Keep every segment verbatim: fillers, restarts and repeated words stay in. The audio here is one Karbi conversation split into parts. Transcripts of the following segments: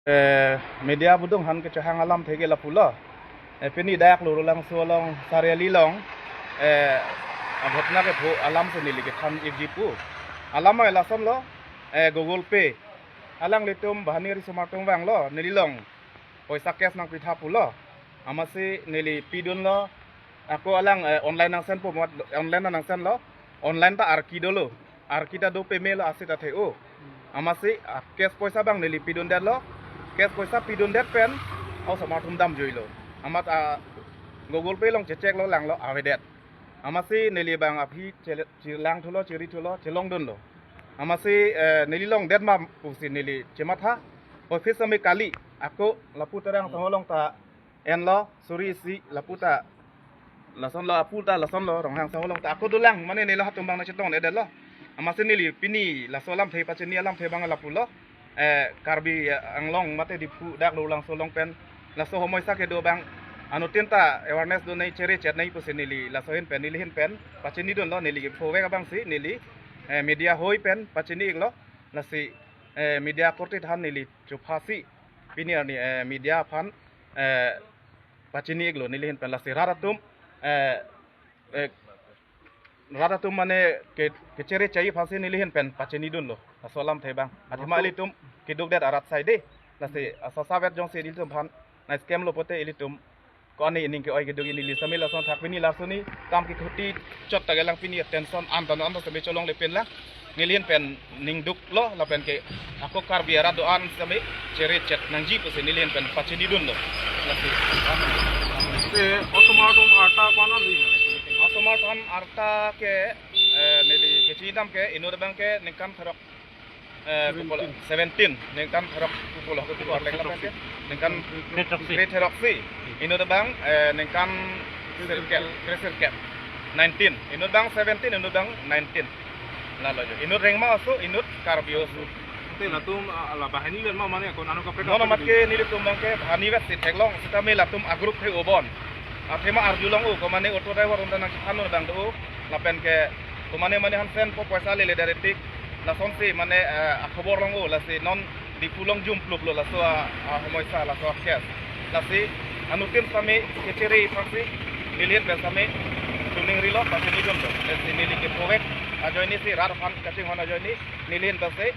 Eh, media abudung aphan kechehang alamthe ke lapulo. Eh, pini dak Lorulangso along Sariali along, eh, aghotona kepho alam si neli kethan ikji pu. Alam ai lasonlo, eh, Google Pay. Alanglitum banghini riso-mar atum vanglo, neli along poisa cash nangpitha pulo. Amatsi neli pidunlo, ako alang, eh, online nangsenpo mat, online nangsenlo. Online ta arki dolo. Arki ta do pemelo asit athe o. Amatsi, ah, cash poisa abang neli pidundetlo. Cash poisa pidundet pen, osomar atum damjuilo. Amat, ah, Google Pay along checheklo, langlo, avedet. Amatsi neli abang aphi chele-, chelang thulo, cheri thulo, chelongdunlo. Amatsi, eh, neli longdet ma pusi neli chematha. Office ami kali, ako lapu Terang Sangho along ta enlo, suri isi lapu ta lasonlo, apu ta lasonlo, Ronghang Sangho along ta ako dolang, mane neli hatum abang nangchetongledetlo. Amatsi neli pini laso alamthe pachini alamthe abang lapulo. Eh, Karbi Anglong mate Diphu dak Lorulangso along pen laso homoisa kedo abang anuttin ta awareness donei, chere chetnei pusi neli laso ahin pen, neli ahin pen pachinidunlo, neli kephovek abangsi neli, eh, media ahoi pen pachini iklo. Lasi, eh, media akorte aphan neli chophasi pini arni, eh, media aphan, eh, pachini iklo neli ahin pen. Lasi rat atum, eh, eh, rat atum mane ke, kechere chai aphansi neli ahin pen pachinidunlo. Laso alamthe abang. Athema ilitum kedukdet arat saide. Lasi asasa vet jongsi ilitum aphan na scam lo pote ilitum ko-an ining ke-oi keduk, neli sami lason thak pini lason ni kam kekhuti chot ta kelang, pini tension an ta non ta sami cholongle pen lang. Neli ahin pen ningduklo lapen ke ako Karbi arat do-an sami chere chet nangji pusi neli ahin pen pachinidunlo. Lasi. Eh, osomar atum arta ko-an ri? Osomar atum arta ke, eh, neli kechinidam ke inut abang ke ningkan throk, eh, seventeen. Seventeen. Ningkan throk kupulo, kupulo, lek lapen ke ningkan kre throksi. Kre throksi. Inut abang, eh, ningkan sirkep, kre sirkep. Nineteen. Inut abang seventeen, inut abang nineteen. Lalo jo. Inut Rengma oso, inut Karbi oso. Ante latum, ah, la banghini len ma mane ko nano kaprek? Nono kaprek mat ke nelitum abang ke banghini vet si theklong, sitame latum a-group he obon. Athema arjulong o, ko mane auto driver unta nangchethan un abang do, lapen ke ko mane mane hansen po poisa lele dare tik, lasonsi mane, eh, akhobor long o, lasi non Diphu along jumpluplo laso a, ahomoisa, laso a-case. Lasi anuttin sami kechere aphansi neli ahin pen sami chuningrilo, pachinidunlo. Lasi neli kephovek ajoine si, rat aphan kachinghon ajoine neli ahin pensi,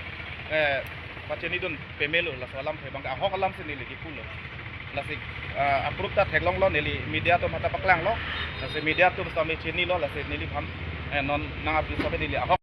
eh, pachinidun pemelo, laso alamthe abang ahok alamsi neli kipulo. Lasi, ah, a-proof ta theklonglo, neli media atum aphanta paklanglo. Lasi media atum sami chinilo, lasi neliphan, eh, non nang-aphi sami neli ahok